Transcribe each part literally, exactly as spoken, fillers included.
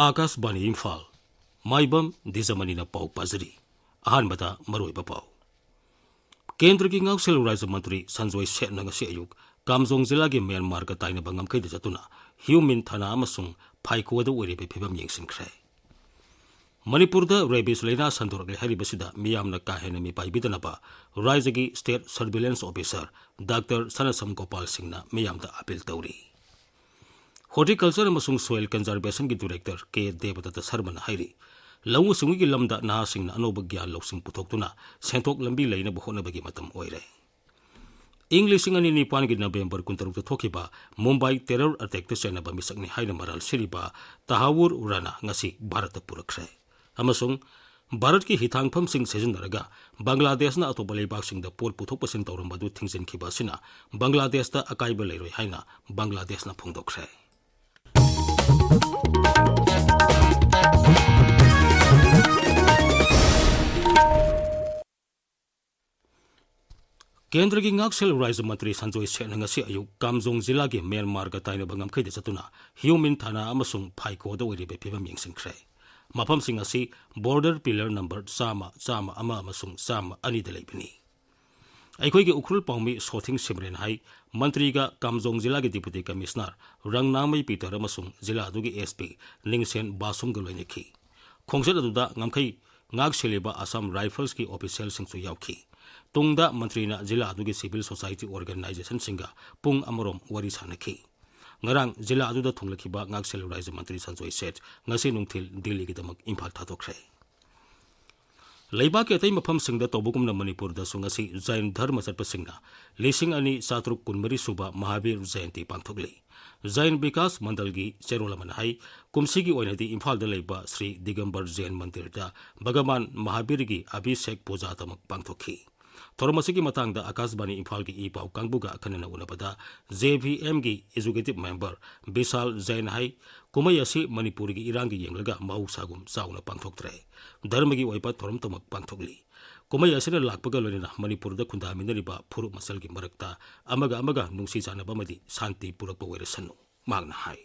ꯑꯥꯀꯥꯁꯕꯥꯅꯤ ꯏꯝꯐꯥꯜ, ꯃꯥꯏꯕꯝ ꯗꯤꯖꯃꯅꯤꯅ ꯄꯥꯎ ꯄꯥꯖꯔꯤ꯫ ꯑꯍꯥꯟꯕꯗ ꯃꯔꯨꯑꯣꯏꯕ ꯄꯥꯎ꯫ ꯀꯦꯟꯗ꯭ꯔꯒꯤ ꯉꯥꯛꯁꯦꯜ ꯔꯥꯖ꯭ꯌ ꯃꯟꯇ꯭ꯔꯤ ꯁꯟꯖꯣꯏ ꯁꯦꯠꯅ ꯉꯁꯤ ꯑꯌꯨꯛ ꯀꯥꯝꯖꯣꯡ ꯖꯤꯂꯥꯒꯤ ꯃ꯭ꯌꯥꯟꯃꯥꯔꯒ ꯇꯥꯏꯅꯕ ꯉꯝꯈꯩꯗ ꯆꯠꯇꯨꯅ ꯍ꯭ꯌꯨ ꯃꯤꯟ ꯊꯥꯅꯥ ꯑꯃꯁꯨꯡ ꯐꯥꯏꯀꯣꯗ ꯑꯣꯏꯔꯤꯕ ꯐꯤꯕꯝ ꯌꯦꯡꯁꯤꯟꯈ꯭ꯔꯦ꯫ ꯃꯅꯤꯄꯨꯔꯗ ꯔꯦꯕꯤꯁ ꯂꯥꯏꯅꯥ ꯁꯟꯗꯣꯔꯛꯂꯦ ꯍꯥꯏꯔꯤꯕꯁꯤꯗ ꯃꯤꯌꯥꯝꯅ ꯀꯥ ꯍꯦꯟꯅ ꯃꯤꯄꯥꯏꯕꯤꯗꯅꯕ ꯔꯥꯖ꯭ꯌꯒꯤ State Surveillance Officer doctor Sanasam Gopal ꯁꯤꯡꯅ ꯃꯤꯌꯥꯝꯗ ꯑꯥꯄꯤꯜ ꯇꯧꯔꯤ꯫ ꯍꯣꯔꯇꯤꯀꯜꯆꯔ ꯑꯃꯁꯨꯡ ꯁꯣꯏꯜ ꯀꯟꯖꯔꯕꯦꯁꯟꯒꯤ ꯗꯤꯔꯦꯛꯇꯔ ꯀꯦ ꯗꯦꯕꯗꯠꯇ ꯁꯔꯃꯅ ꯍꯥꯏꯔꯤ, ꯂꯧꯎ ꯁꯤꯡꯎꯒꯤ ꯂꯝꯗ ꯅꯍꯥꯁꯤꯡꯅ ꯑꯅꯧꯕ ꯒ꯭ꯌꯥꯟ ꯂꯧꯁꯤꯡ ꯄꯨꯊꯣꯛꯇꯨꯅ ꯁꯦꯟꯊꯣꯛ ꯂꯝꯕꯤ ꯂꯩꯅꯕ ꯍꯣꯠꯅꯕꯒꯤ ꯃꯇꯝ ꯑꯣꯏꯔꯦ꯫ ꯏꯪ ꯂꯤꯁꯤꯡ ꯑꯅꯤ ꯅꯤꯄꯥꯟꯒꯤ ꯅꯕꯦꯝꯕꯔ ꯀꯨꯟꯇꯔꯨꯛꯇ ꯊꯣꯛꯈꯤꯕ ꯃꯨꯝꯕꯥꯏ ꯇꯦꯔꯔ ꯑꯦꯇꯦꯛꯇ ꯆꯦꯟꯅꯕ ꯃꯤꯁꯛꯅꯤ ꯍꯥꯏꯅ ꯃꯔꯥꯜ ꯁꯤꯔꯤꯕ ꯇꯍꯥꯋꯨꯔ ꯔꯥꯅꯥ ꯉꯁꯤ ꯚꯥꯔꯠꯇ ꯄꯨꯔꯛꯈ꯭ꯔꯦ꯫ ꯑꯃꯁꯨꯡ ꯚꯥꯔꯠꯀꯤ ꯍꯤꯊꯥꯡꯐꯝꯁꯤꯡ ꯁꯤꯖꯤꯟꯅꯔꯒ ꯕꯪꯒ꯭ꯂꯥꯗꯦꯁꯅ ꯑꯇꯣꯞꯄ ꯂꯩꯕꯥꯛꯁꯤꯡꯗ ꯄꯣꯠ ꯄꯨꯊꯣꯛ ꯄꯨꯁꯤꯟ ꯇꯧꯔꯝꯕ ꯑꯗꯨ ꯊꯤꯡꯖꯤꯟꯈꯤꯕ ꯑꯁꯤꯅ ꯕꯪꯒ꯭ꯂꯥꯗꯦꯁꯇ ꯑꯀꯥꯏꯕ ꯂꯩꯔꯣꯏ ꯍꯥꯏꯅ ꯕꯪꯒ꯭ꯂꯥꯗꯦꯁꯅ ꯐꯣꯡꯗꯣꯛꯈ꯭ꯔꯦ꯫ ꯀꯦꯟꯗ꯭ꯔꯒꯤ ꯉꯥꯛꯁꯦꯜ ꯔꯥꯖ꯭ꯌ ꯃꯟꯇ꯭ꯔꯤ ꯁꯟꯖꯣꯏ ꯁꯦꯠꯅ ꯉꯁꯤ ꯑꯌꯨꯛ ꯀꯥꯝꯖꯣꯡ ꯖꯤꯂꯥꯒꯤ ꯃ꯭ꯌꯥꯟꯃꯥꯔꯒ ꯇꯥꯏꯅꯕ ꯉꯝꯈꯩꯗ ꯆꯠꯇꯨꯅ ꯍ꯭ꯌꯨ ꯃꯤꯟ ꯊꯥꯅꯥ ꯑꯃꯁꯨꯡ ꯐꯥꯏꯀꯣꯗ ꯑꯣꯏꯔꯤꯕ ꯐꯤꯕꯝ ꯌꯦꯡꯁꯤꯟꯈ꯭ꯔꯦ꯫ ꯃꯐꯝꯁꯤꯡ ꯑꯁꯤ ꯕꯣꯔꯗꯔ ꯄꯤꯂꯔ ꯅꯝꯕꯔ ꯆꯥꯝꯃ, ꯆꯥꯝꯃ ꯑꯃ ꯑꯃꯁꯨꯡ ꯆꯥꯝꯃ ꯑꯅꯤꯗ ꯂꯩꯕꯅꯤ꯫ ꯑꯩꯈꯣꯏꯒꯤ ꯎꯈ꯭ꯔꯨꯜ ꯄꯥꯎꯃꯤ ꯁꯣꯊꯤꯡ ꯁꯤꯃꯔꯦꯟ ꯍꯥꯏ, ꯃꯟꯇ꯭ꯔꯤꯒ ꯀꯥꯝꯖꯣꯡ ꯖꯤꯂꯥꯒꯤ ꯗꯤꯄꯨꯇꯤ ꯀꯃꯤꯁꯅꯔ ꯔꯪꯅꯥꯃꯩ ꯄꯤꯇꯔ ꯑꯃꯁꯨꯡ ꯖꯤꯂꯥ ꯑꯗꯨꯒꯤ ꯑꯦꯁ ꯄꯤ ꯅꯤꯡꯁꯦꯟ ꯕꯥꯁꯨꯝꯒ ꯂꯣꯏꯅꯈꯤ꯫ ꯈꯣꯡꯆꯠ ꯑꯗꯨꯗ ꯉꯝꯈꯩ ꯉꯥꯛ ꯁꯦꯜꯂꯤꯕ ꯑꯁꯥꯝ ꯔꯥꯏꯐꯜꯁꯀꯤ ꯑꯣꯐꯤꯁꯤꯌꯦꯜꯁꯤꯡꯁꯨ ꯌꯥꯎꯈꯤ꯫ ꯇꯨꯡꯗ ꯃꯟꯇ꯭ꯔꯤꯅ ꯖꯤꯂꯥ ꯑꯗꯨꯒꯤ ꯁꯤꯚꯤꯜ ꯁꯣꯁꯥꯏꯇꯤ ꯑꯣꯔꯒꯅꯥꯏꯖꯦꯁꯟꯁꯤꯡꯒ ꯄꯨꯡ ꯑꯃꯔꯣꯝ ꯋꯥꯔꯤ ꯁꯥꯅꯈꯤ꯫ ꯉꯔꯥꯡ ꯖꯤꯂꯥ ꯑꯗꯨꯗ ꯊꯨꯡꯂꯈꯤꯕ ꯉꯥꯛꯁꯦꯜ ꯔꯥꯖ꯭ꯌ ꯃꯟꯇ꯭ꯔꯤ ꯁꯟꯖꯣꯏ ꯁꯦꯠ ꯉꯁꯤ ꯅꯨꯡꯊꯤꯜ ꯗꯤꯜꯂꯤꯒꯤꯗꯃꯛ ꯏꯝꯐꯥꯜ ꯊꯥꯗꯣꯛꯈ꯭ꯔꯦ꯫ ꯂꯩꯕꯥꯛꯀꯤ ꯑꯇꯩ ꯃꯐꯝꯁꯤꯡꯗ ꯇꯧꯕꯒꯨꯝꯅ ꯃꯅꯤꯄꯨꯔꯗꯁꯨ ꯉꯁꯤ ꯖꯩꯟ ꯙꯔꯃ ꯆꯠꯄꯁꯤꯡꯅ ꯂꯤꯁꯤꯡ ꯑꯅꯤ ꯆꯥꯇ꯭ꯔꯨꯛ ꯀꯨꯟꯃꯔꯤ ꯁꯨꯕ ꯃꯍꯥꯕꯤꯔ ꯖꯌꯟꯇꯤ ꯄꯥꯡꯊꯣꯛꯂꯤ꯫ ꯖꯩꯟ ꯕꯤꯀꯥꯁ ꯃꯟꯗꯜꯒꯤ ꯆꯦꯔꯣꯜ ꯑꯃꯅ ꯍꯥꯏ, ꯀꯨꯝꯁꯤꯒꯤ ꯑꯣꯏꯅꯗꯤ ꯏꯝꯐꯥꯜꯗ ꯂꯩꯕ ꯁ꯭ꯔꯤ ꯗꯤꯒꯝꯕꯔ ꯖꯩꯟ ꯃꯟꯗꯤꯔꯗ ꯚꯒꯕꯥꯟ ꯃꯍꯥꯕꯤꯔꯒꯤ ꯑꯚꯤꯁꯦꯛ ꯄꯨꯖꯥ ꯇꯃꯛ ꯄꯥꯡꯊꯣꯛꯈꯤ꯫ ꯊꯧꯔꯝ ꯑꯁꯤꯒꯤ ꯃꯇꯥꯡꯗ ꯑꯥꯀꯥꯁꯕꯥꯅꯤ ꯏꯝꯐꯥꯜꯒꯤ ꯏ ꯄꯥꯎ ꯀꯥꯡꯕꯨꯒ ꯑꯈꯟꯅꯅ ꯎꯅꯕꯗ ꯖꯦ ꯚꯤ ꯑꯦꯝꯒꯤ ꯑꯦꯛꯖꯤꯀ꯭ꯌꯨꯇꯤꯚ ꯃꯦꯝꯕꯔ ꯕꯤꯁꯥꯜ ꯖꯩꯟ ꯍꯥꯏ, ꯀꯨꯝꯍꯩ ꯑꯁꯤ ꯃꯅꯤꯄꯨꯔꯒꯤ ꯏꯔꯥꯡꯒꯤ ꯌꯦꯡꯂꯒ ꯃꯍꯧꯁꯥꯒꯨꯝ ꯆꯥꯎꯅ ꯄꯥꯡꯊꯣꯛꯇ꯭ꯔꯦ꯫ ꯙꯔꯃꯒꯤ ꯑꯣꯏꯕ ꯊꯧꯔꯝ ꯇꯃꯛ ꯄꯥꯡꯊꯣꯛꯂꯤ꯫ ꯀꯨꯝꯍꯩ ꯑꯁꯤꯅ ꯂꯥꯛꯄꯒ ꯂꯣꯏꯅꯅ ꯃꯅꯤꯄꯨꯔꯗ ꯈꯨꯟꯗꯥꯃꯤꯟꯅꯔꯤꯕ ꯐꯨꯔꯨꯞ ꯃꯁꯦꯜꯒꯤ ꯃꯔꯛꯇ ꯑꯃꯒ ꯑꯃꯒ ꯅꯨꯡꯁꯤ ꯆꯥꯟꯅꯕ ꯑꯃꯗꯤ ꯁꯥꯟꯇꯤ ꯄꯨꯔꯛꯄ ꯑꯣꯏꯔꯁꯅꯨ, ꯃꯍꯥꯛꯅ ꯍꯥꯏ꯫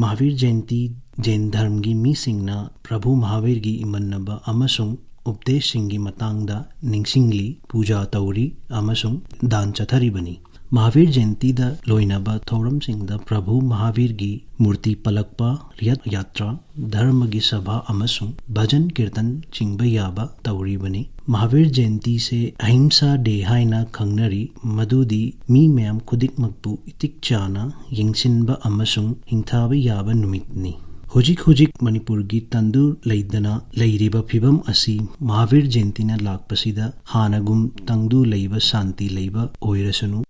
ꯃꯍꯥꯕꯤꯔ ꯖꯌꯟꯇꯤ ꯖꯩꯟ ꯙꯔꯝꯒꯤ ꯃꯤꯁꯤꯡꯅ ꯄ꯭ꯔꯚꯨ ꯃꯍꯥꯕꯤꯔꯒꯤ ꯏꯃꯟꯅꯕ ꯑꯃꯁꯨꯡ ꯎꯄꯗꯦꯁꯁꯤꯡꯒꯤ ꯃꯇꯥꯡꯗ ꯅꯤꯡꯁꯤꯡꯂꯤ, ꯄꯨꯖꯥ ꯇꯧꯔꯤ ꯑꯃꯁꯨꯡ ꯗꯥꯟ ꯆꯠꯊꯔꯤꯕꯅꯤ꯫ ꯃꯍꯥꯕꯤꯔ ꯖꯌꯟꯇꯤꯗ ꯂꯣꯏꯅꯕ ꯊꯧꯔꯝꯁꯤꯡꯗ ꯄ꯭ꯔꯚꯨ ꯃꯍꯥꯕꯤꯔꯒꯤ ꯃꯨꯔꯇꯤ ꯄꯂꯛꯄ, ꯔꯊ ꯌꯥꯇ꯭ꯔꯥ, ꯙꯔꯃꯒꯤ ꯁꯚꯥ ꯑꯃꯁꯨꯡ ꯚꯖꯟ ꯀꯤꯔꯇꯟ ꯆꯤꯡꯕ ꯌꯥꯕ ꯇꯧꯔꯤꯕꯅꯤ꯫ ꯃꯍꯥꯕꯤꯔ ꯖꯌꯟꯇꯤꯁꯦ ꯑꯍꯤꯝꯁꯥ ꯗꯦ ꯍꯥꯏꯅ ꯈꯪꯅꯔꯤ, ꯃꯗꯨꯗꯤ ꯃꯤ ꯃꯌꯥꯝ ꯈꯨꯗꯤꯡꯃꯛꯄꯨ ꯏꯇꯤꯛ ꯆꯥꯅ ꯌꯦꯡꯁꯤꯟꯕ ꯑꯃꯁꯨꯡ ꯍꯤꯡꯊꯕ ꯌꯥꯕ ꯅꯨꯃꯤꯠꯅꯤ꯫ ꯍꯧꯖꯤꯛ ꯍꯧꯖꯤꯛ ꯃꯅꯤꯄꯨꯔꯒꯤ ꯇꯪꯗꯨ ꯂꯩꯗꯅ ꯂꯩꯔꯤꯕ ꯐꯤꯕꯝ ꯑꯁꯤ ꯃꯍꯥꯕꯤꯔ ꯖꯌꯟꯇꯤꯅ ꯂꯥꯛꯄꯁꯤꯗ ꯍꯥꯟꯅꯒꯨꯝ ꯇꯪꯗꯨ ꯂꯩꯕ, ꯁꯥꯟꯇꯤ ꯂꯩꯕ ꯑꯣꯏꯔꯁꯅꯨ꯫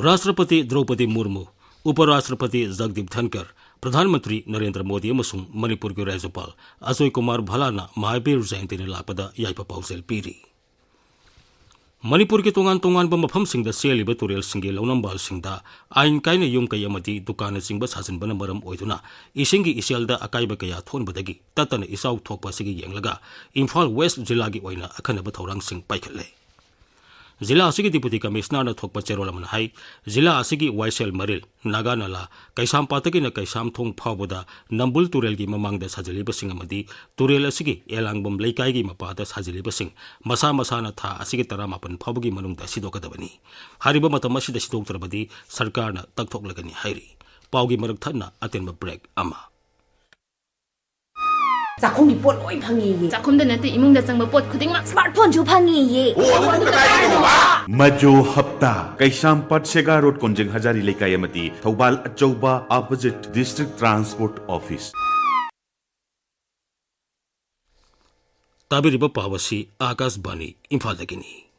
ꯔꯥꯁꯇ꯭ꯔꯄꯇꯤ ꯗ꯭ꯔꯧꯄꯗꯤ ꯃꯨꯔꯃꯨ, ꯎꯄ ꯔꯥꯁꯇ꯭ꯔꯄꯇꯤ ꯖꯒꯗꯤꯞ ꯙꯟꯀꯔ, ꯄ꯭ꯔꯙꯥꯟ ꯃꯟꯇ꯭ꯔꯤ ꯅꯔꯦꯟꯗ꯭ꯔ ꯃꯣꯗꯤ ꯑꯃꯁꯨꯡ ꯃꯅꯤꯄꯨꯔꯒꯤ ꯔꯥꯖ꯭ꯌꯄꯥꯜ ꯑꯖꯣꯏ ꯀꯨꯃꯥꯔ ꯚꯥꯂꯥꯅ ꯃꯍꯥꯕꯤꯔ ꯖꯌꯟꯇꯤꯅ ꯂꯥꯛꯄꯗ ꯌꯥꯏꯐ ꯄꯥꯎꯖꯦꯜ ꯄꯤꯔꯤ꯫ ꯃꯅꯤꯄꯨꯔꯒꯤ ꯇꯣꯉꯥꯟ ꯇꯣꯉꯥꯟꯕ ꯃꯐꯝꯁꯤꯡꯗ ꯆꯦꯜꯂꯤꯕ ꯇꯨꯔꯦꯜꯁꯤꯡꯒꯤ ꯂꯧꯅꯝꯕꯥꯜꯁꯤꯡꯗ ꯑꯥꯏꯟ ꯀꯥꯏꯅ ꯌꯨꯝ ꯀꯩ ꯑꯃꯗꯤ ꯗꯨꯀꯥꯟꯅꯆꯤꯡꯕ ꯁꯥꯖꯤꯟꯕꯅ ꯃꯔꯝ ꯑꯣꯏꯗꯨꯅ ꯏꯁꯤꯡꯒꯤ ꯏꯆꯦꯜꯗ ꯑꯀꯥꯏꯕ ꯀꯌꯥ ꯊꯣꯛꯍꯟꯕꯗꯒꯤ ꯇꯠꯇꯅ ꯏꯆꯥꯎ ꯊꯣꯛꯄ ꯑꯁꯤꯒꯤ ꯌꯦꯡꯂꯒ ꯏꯝꯐꯥꯜ ꯋꯦꯁ ꯖꯤꯂꯥꯒꯤ ꯑꯣꯏꯅ ꯑꯈꯟꯅꯕ ꯊꯧꯔꯥꯡꯁꯤꯡ ꯄꯥꯏꯈꯠꯂꯦ꯫ ꯖꯤꯂꯥ ꯑꯁꯤꯒꯤ ꯗꯤꯄꯨꯇꯤ ꯀꯃꯤꯁꯅꯔꯅ ꯊꯣꯛꯄ ꯆꯦꯔꯣꯜ ꯑꯃꯅ ꯍꯥꯏ, ꯖꯤꯂꯥ ꯑꯁꯤꯒꯤ ꯋꯥꯏꯁꯦꯜ ꯃꯔꯤꯜ, ꯅꯥꯒꯥ ꯅꯂꯥ, ꯀꯩꯁꯥꯝꯄꯥꯠꯇꯒꯤꯅ ꯀꯩꯁꯥꯝꯊꯣꯡ ꯐꯥꯎꯕꯗ ꯅꯝꯕꯨꯜ ꯇꯨꯔꯦꯜꯒꯤ ꯃꯃꯥꯡꯗ ꯁꯥꯖꯤꯜꯂꯤꯕꯁꯤꯡ ꯑꯃꯗꯤ ꯇꯨꯔꯦꯜ ꯑꯁꯤꯒꯤ ꯑꯦꯂꯥꯡꯕꯝ ꯂꯩꯀꯥꯏꯒꯤ ꯃꯄꯥꯗ ꯁꯥꯖꯤꯜꯂꯤꯕꯁꯤꯡ ꯃꯁꯥ ꯃꯁꯥꯅ ꯊꯥ ꯑꯁꯤꯒꯤ ꯇꯔꯥꯃꯥꯄꯟ ꯐꯥꯎꯕꯒꯤ ꯃꯅꯨꯡꯗ ꯁꯤꯗꯣꯛꯀꯗꯕꯅꯤ꯫ ꯍꯥꯏꯔꯤꯕ ꯃꯇꯝ ꯑꯁꯤꯗ ꯁꯤꯗꯣꯛꯇ꯭ꯔꯕꯗꯤ ꯁꯔꯀꯥꯔꯅ ꯇꯛꯊꯣꯛꯂꯒꯅꯤ ꯍꯥꯏꯔꯤ꯫ ꯄꯥꯎꯒꯤ ꯃꯔꯛ ꯊꯠꯅ ꯑꯇꯦꯟꯕ ꯕ꯭ꯔꯦꯛ ꯑꯃ꯫ ꯆꯥꯛꯈꯨꯝꯒꯤ ꯄꯣꯠ ꯂꯣꯏ ꯐꯪꯉꯦꯌꯦ꯫ ꯆꯥꯛꯈꯨꯝꯗ ꯅꯠꯇꯦ, ꯏꯃꯨꯡꯗ ꯆꯪꯕ ꯄꯣꯠ ꯈꯨꯗꯤꯡꯃꯛ꯫ ꯁ꯭ꯃꯥꯔꯠ ꯐꯣꯟꯁꯨ ꯐꯪꯉꯦꯌꯦ꯫ ꯑꯣ, ꯑꯗꯨꯗꯤ ꯀꯗꯥꯏꯗꯅꯣꯕ? ꯃꯖꯣ ꯍꯞꯇꯥ, ꯀꯩꯁꯥꯝꯄꯥꯠ ꯁꯦꯒꯥ ꯔꯣꯗ, ꯀꯣꯟꯖꯦꯡ ꯍꯖꯥꯔꯤ ꯂꯩꯀꯥꯏ ꯑꯃꯗꯤ ꯊꯧꯕꯥꯜ ꯑꯆꯧꯕ, opposite District Transport Office꯫ ꯇꯥꯕꯤꯔꯤꯕ ꯄꯥꯎ ꯑꯁꯤ ꯑꯥꯀꯥꯁꯕꯥꯅꯤ ꯏꯝꯐꯥꯜꯗꯒꯤꯅꯤ꯫